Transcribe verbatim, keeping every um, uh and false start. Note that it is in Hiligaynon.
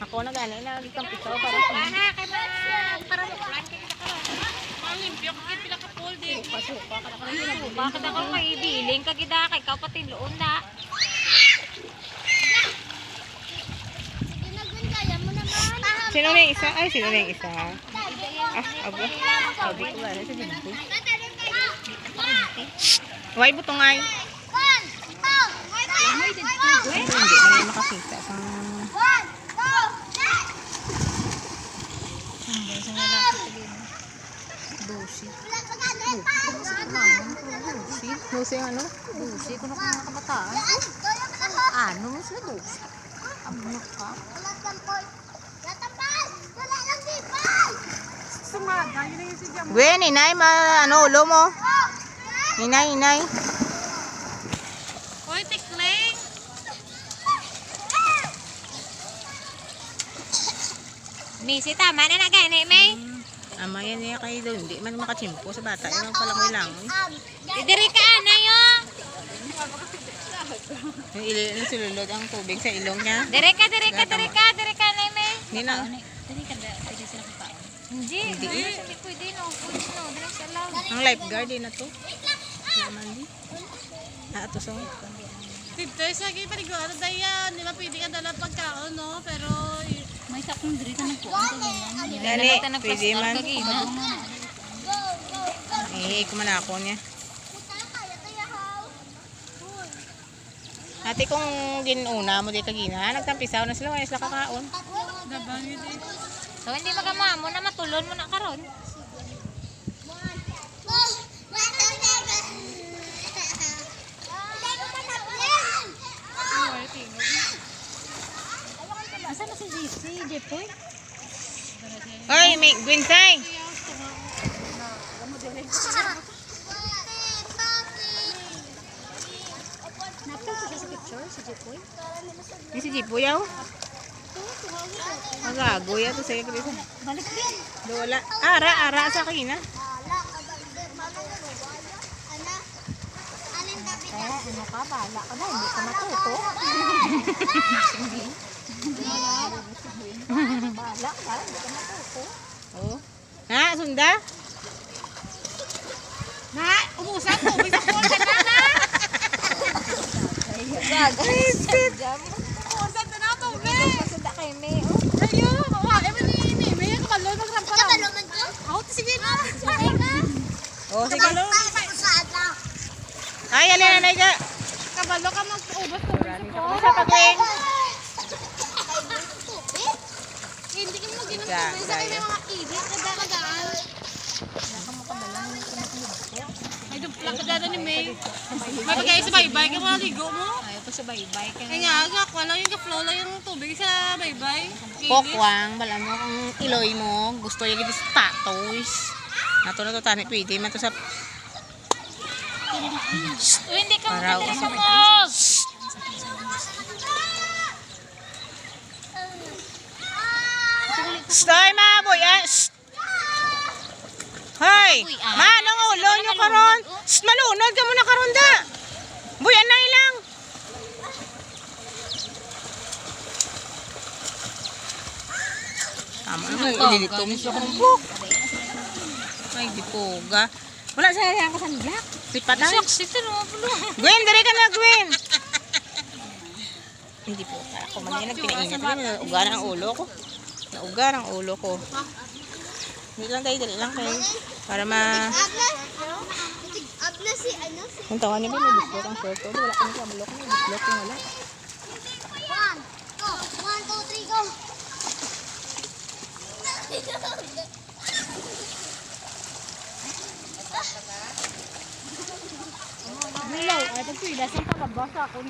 Ako na gani na gikampisaw para sa Aha, kay ma-, para mo plan kay kita karon. Malimpyo ka kay pila ka pool di. Pasuka ka na karon. Bakit ako kay biling ka gid, ah, kay ikaw pati luon na. Sino na yung isa? Ay, sino na yung isa? Ah, abo. Sabi ko, wala sa dibdib. Why butungay? Hindi na makakita sa Ang guys, ang lalaki sa gini. Dosi. Dosi. Dosi, ano? Dosi, kung mga kabataan. Ano mo sila, dosi? Ang mga ka? Sumaga, yun yung si Jam. Gwen, inay, ma-, ano, ulo mo? Inay, inay. Uy, tikling. Missy, tama na na gani, May. Hmm. Ama yan niya kay doon. Hindi man makachimpo sa bata. Yan ang pala ko lang. Didiri ka, anay, oh. Yung ili-, yung sululod ang tubig sa ilong niya. Dire ka, dire ka, dire ka, dire ka, anay, May. Hindi na. Pwede ka da-, pwede sila kakaon? Hindi. Hindi. Hindi, hindi pwede, no. Pwede, no. Dili sa allowed. Ang lifeguard, di na to. Hindi naman, di. Ah, ato sa Dito sa gipaligo, ano, Dayan? Di ba pwede ka dala pagkaon, no? Pero, y- May sakong diri ka nagkuha sa ganyan. Gani, pwede man. Kagina. Eh, kumanakon niya. Ate, kung ginuna mo di kagina, nagtampisaw na sila, wala sila kakaon. Gabang yun eh. So, hindi magamamo na matulon mo na karon. Asa na si J C, Jepoy? Hoy, may Gwinsay. Napil ko sa picture, si Jepoy. Di si Jepoy, yaw. Magagoy ato sa iglesia. Balik din. Wala. Ara, ara sa kagina. Eh, ano ka? Bala ka na. Hindi ka matuto. Bala ka. Hindi ka matuto. Oh. Ha? Sunda? Na, umusan to. Bisa ko na na. Umusan to na to, be. Sunda kay me, oh. Ayo, wa, eh, may, may, may kabalo, magrampara. Kabalo man to? Ako, sige na. Sige na. Oh, sige. Kabalo, Ay, ali, nanay ka. Kabalo ka, mag-ubos ko. Isa pa, Gwen. Hindi ka mo ginom Sa, tubig sa sa kanya mga kilit, kada-kadaan. Ay, dumpla ka dada ni May. May pagkain sa baybay, ka maligo mo. Ayaw pa sa baybay ka. Kaya nga, ako lang yung flow lang yung tubig sa baybay. Kilit. Pokwang, bala mo kung iloy mo, gusto yung gid sa tatoys. Nato na to, tani, pwede man to sa Shh, hindi ka Para makatira sa usap. Mall. Shh, ay, mga boy, ah, shh. Hoy, Uy, ah, manong kasi ulo naman nyo karon. Nalunod, oh. Shh, malunod ka muna karon da. Boy, anay lang. Tama na, ililito mo sa kumbok. Ay, di po ga. Wala siya yang kasan black. Sipat na. Sus, ito na, bulo. Gwen, dali ka na, Gwen. Hindi po. Ako man yung nagpinainit. Nauga na ang ulo ko. Nauga ang ulo ko. Hindi lang tayo, dali lang kayo. Para ma- Abla si ano, si Ang tawa niya ba may bislok ang short ko? Wala kami sa bulok. May bislok yung wala. One, go. One, two, three, go. Hello, ay, pagpila sa pagkabasa, kung